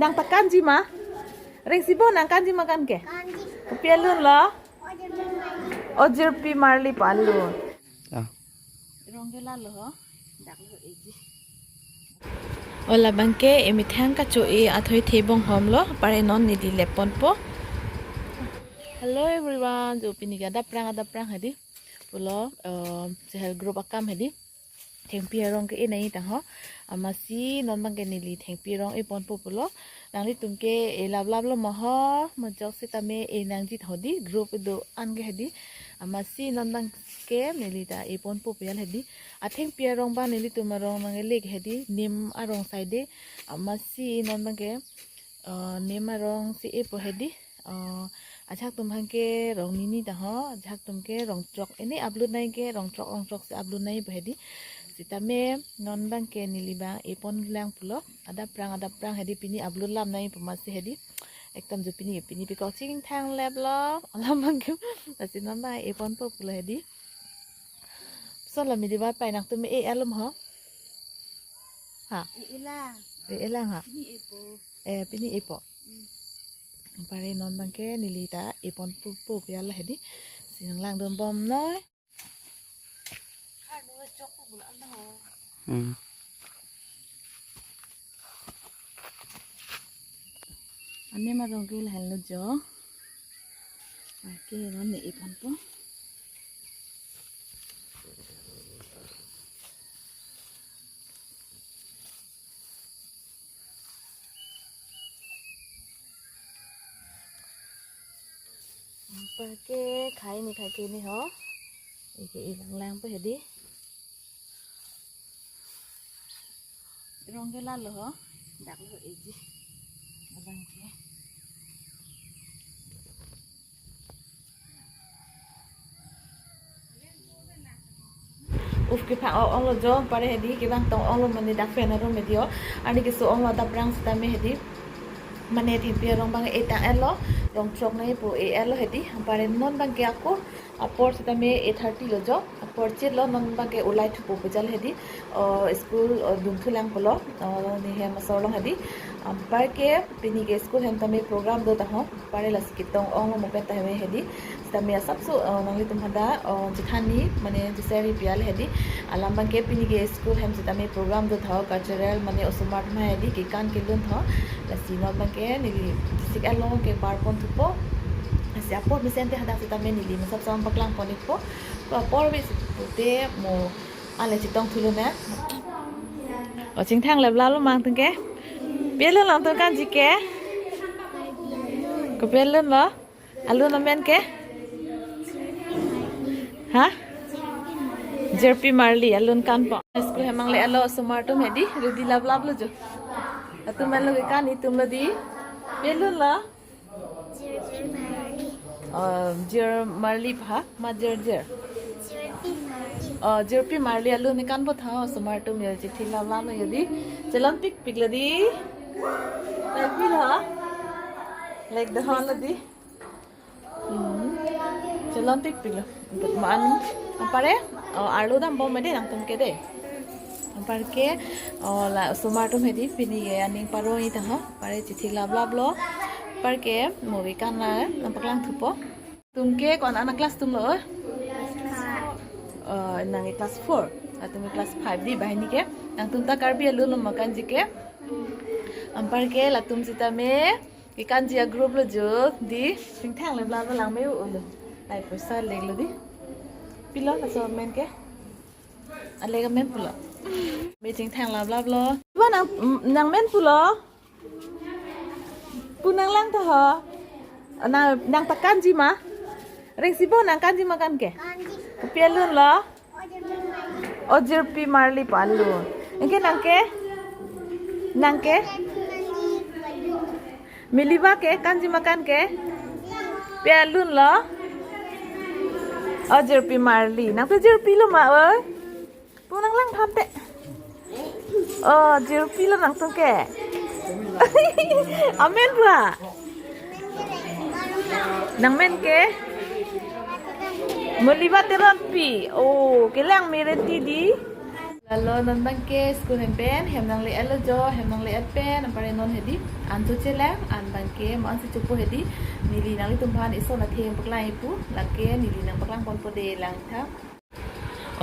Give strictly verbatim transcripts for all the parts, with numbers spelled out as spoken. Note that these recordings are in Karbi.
Nang ta kanji ma? Rengsi bo nang kanji ma kan ke? Kanji. Kopi alun lo? Ojirpi Marli. Ojirpi Marli pu alun. Ah. Rong ke lalo ho. Dak lo eji. O labang ke emethang kacho-e athoi thebong hom lo, pare non neli lepon po. Hello everyone, jo pini ke adap prang adap prang hedi. Pulo, eh, self help group akam hedi. Thengpi arong ke-e nai tang ho. Amatsi non bang ke neli thengpi arong e pon po pulo. Nanglitum ke e lap lap lo ma ho, majok sitame e nangji hedi, group do-an ke hedi. Amatsi non bang ke neli ta e pon po pu ya hedi. Athengpi arong bang nelitum arong nang-ele ke hedi, nim arong side. Amatsi non bang ke, eh, nim arong si e po hedi. Eh, ajahak atum bang ke rong nini ta ho, ajahak atum ke rong throk. Ini upload nai ke rong throk, rong throk si upload nai po hedi. Sitame non bang ke neli bang e pon lang pulo. Adap prang, adap prang hedi pini upload lam nai pu amatsi hedi. Ekdom jo pini, pini pi kok chingthang lep lo. Alam bang ke, lasi non bang e pon po pulo hedi. So la midi ba pai nangtum e alum ho. Ha? E lang. E lang ha? Pini e po. Eh, pini e po. Hmm. Pare non bang ke neli ta e pon po po pu ya la hedi. Si nang langdun bom noi. Hmm. Ane ma rong ke lahen lo jo. Ake non ne e pon po. Anparke khai ni khai ke ni ho. Eke ilang lang po hedi. Rong ke lalo ho. Dak lo eji. Abang ke. Uf, kepha-ong ong lo jo, pare hedi, kevang tong ong lo mane dak fan arum hedi ho. Ani keso ong lo adap prang sitame hedi. Mane thengpi arong bang e tang-et lo, rong throk nai pu e-et lo hedi. Pare non bang ke ako, apor sitame eight thirty lo jo. Apor chit lo non bang ke ulai thupo pu jal hedi. O, school, o, dun thu lang pulo. O, ne hem asor long hedi. Anparke pini ke school hem tame program do ta ho. Pare lasi ketong ong lo mo pen ta hem hedi. Sitame asapso, o, nanglitum hadak, o, chethani, mane cheseri pi ya le hedi. Alam bang ke pini ke school hem sitame program do tha ho, cultural mane osomar atum hedi kekan kelun tha ho. Lasi non bang ke neli sik along ke bar pon thupo. Lasi apor mesen te hadak sitame neli masap sam paklang pon ikpo. Ko apor bis te mo ale chetong thu lo na. O chingthang lep lalo ma nangtum ke. Pi alun nangtum kanji ke? Kopi alun lo? Alun amen ke? Ha? Jirpi Marli alun kan po. School hem nangle-et lo osomar atum hedi, ready lap lap lo jo. Atum alo kekan itum lo di. Pi alun lo? Uh, Jir Marli pha, ma Jir Jir. Uh, Jirpi Marli alun ne kan po tha, osomar atum ya chithi lap lap lo hedi. Chelon pik pik lo di. Lek pi lo. Lek do hon lo di. Hmm. Chelon pik pik lo. But man, anpare, o, arlo dam bom de nangtum ke de. Anparke, o, la osomar atum hedi pini ke aning paro-i tang ho. Pare chithi lap lap lo. Anparke, mo kekan na, nangpaklang thupo. Tum ke ko-an ana class tum lo? O, nang ke class four. Atum ke class five di banghini ke. Nangtum ta Karbi alun lo ma kanji ke. Anparke latum sitame kekanji a group lo jo di, chingthang lep lalo lang me ulo. Lai poisa lek lo di. Pi lo laso amen ke? Ale ke amen pulo. Me chingthang lap lap lo. Ba nang, nang men pulo? Pu nang lang tha ho. Nang, nang ta kanji ma? Rengsi bo nang kanji ma kan ke? Kanji. Kopi alun lo? Ojirpi Marli pu alun. Anke nang ke? Nang ke? Miliba ke, kanji ma kan ke? Pi alun lo? Ojirpi Marli. Nangtum Jirpi lo ma, oi? Pu nang lang pham te. O, Jirpi lo nangtum ke. Amen ba? Nang men ke? Miliba Teronpi. O, kelang me renti di. Lalo non abangke school pen pen hem nangle-etlo jo, hem nangle-et pen, anpar non hedi an chochelang, an abangke mo-ansi chopo hedi, neli nanglitumphan ison athe hem paklang ipu, lake neli nangpaklang ponpo de langtha.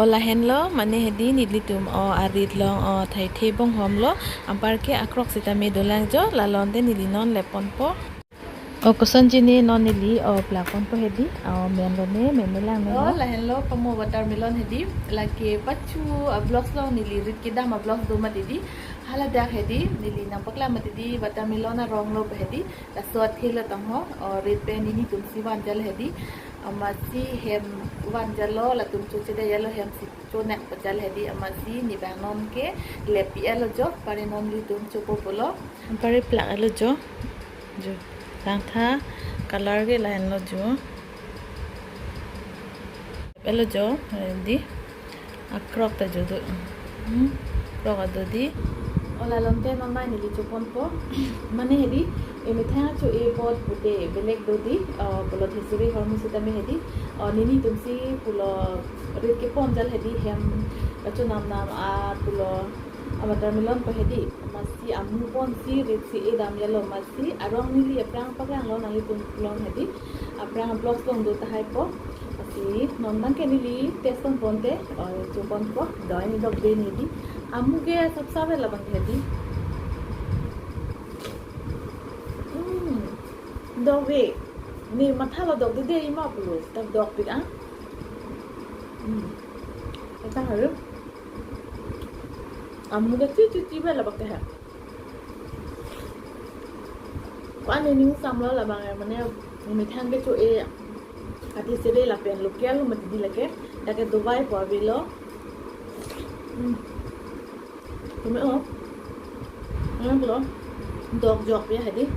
O lahenlo, mane hedi nelitum o arit along o thaithe bonghomlo, anparke akrok sitame dolang jo, lalonte neli non le ponpo. O kosonjine non neli o plak ponpo hedi, o menlo ne, menme lang Oh, menlo. Lahenlo pamo watermelon hedi, lake pachu a-blocks along neli rit kedam a-blocks do mati di, haladak hedi, neli nangpaklang mati di, watermelon aronglo hedi, laso athe lo tangho, o rit pen nelitumsi vanjal hedi, amatsi hem vanjallo, latum chochedetlo, hemsi chonek pajal hedi, amatsi neli abang nonke lepi-etlo jo, anpar non nelitum chopo pulo. Anpar plak-etlo jo. Jo. Langtha color ke lahenlo jo. Etlo jo, hedi. Akrok ta jo do. Hmm. Krok ado di. O lalonte non mai neli choponpo. Mane hedi, emethang cho-e apot pute belek do di, uh, pulo thesiri hormu sitame hedi. Uh, nelitumsi pulo rit kepon jal hedi hem kachonam nam a pulo a-watermelon pu hedi. Amatsi amu ponsi ritsi edam jalo amatsi arong neli aphrang paklanglo nanglitum along hedi. Aphrang a-blocks along do tahai po. Amatsi non abangke neli test ponponte, o, choponpo, doi ni dok de neli. Amu ke sapsap labang hedi. Hmm. Dok ve. Ne mathalo dok de de ima pulo. Sitame dokpik ah. Hmm. Ata haru. Amu ke chu chu chu ve labang ke ha. Ko-an nening samlo labang ya, mane emethang kecho-e athesiri lapen local mati di lake, lake dovai pu avelo. Hmm. Tumi o. Ano pulo. Dok jok ya hedi.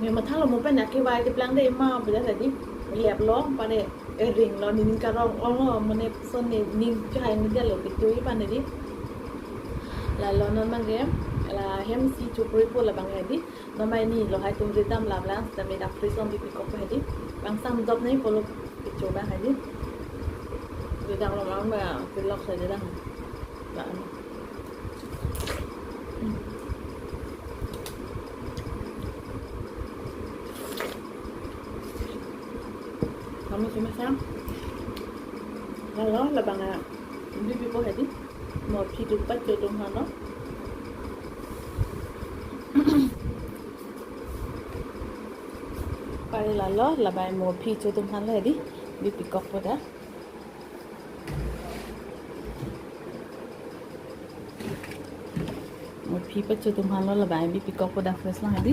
Ne mathalo mo pen akevai keplang de ima pu jat hedi. Leplo, anpar eringlo, nening karong onglo, mane son ne ning chai ne jalo kecho-e pan hedi. Lalo non abangke, la hemsi chopri po labang hedi. Non mai neli lahai atum rit dam lam lang, sitame dak fridge along bipikok hedi. Bang sam dop nai pulo kecho abang hedi. Rit dam lam lang ba, kelok saja dang. Ba, ano. Hmm. Kami cuma sang. Lalo labang a bipipo hedi. Morphe do pacho atum aphanlo. Anpar lalo labang morphe cho atum aphanlo hedi. Bipikokpo da. Morphe pacho atum aphanlo labang bipikokpo da fridge along hedi.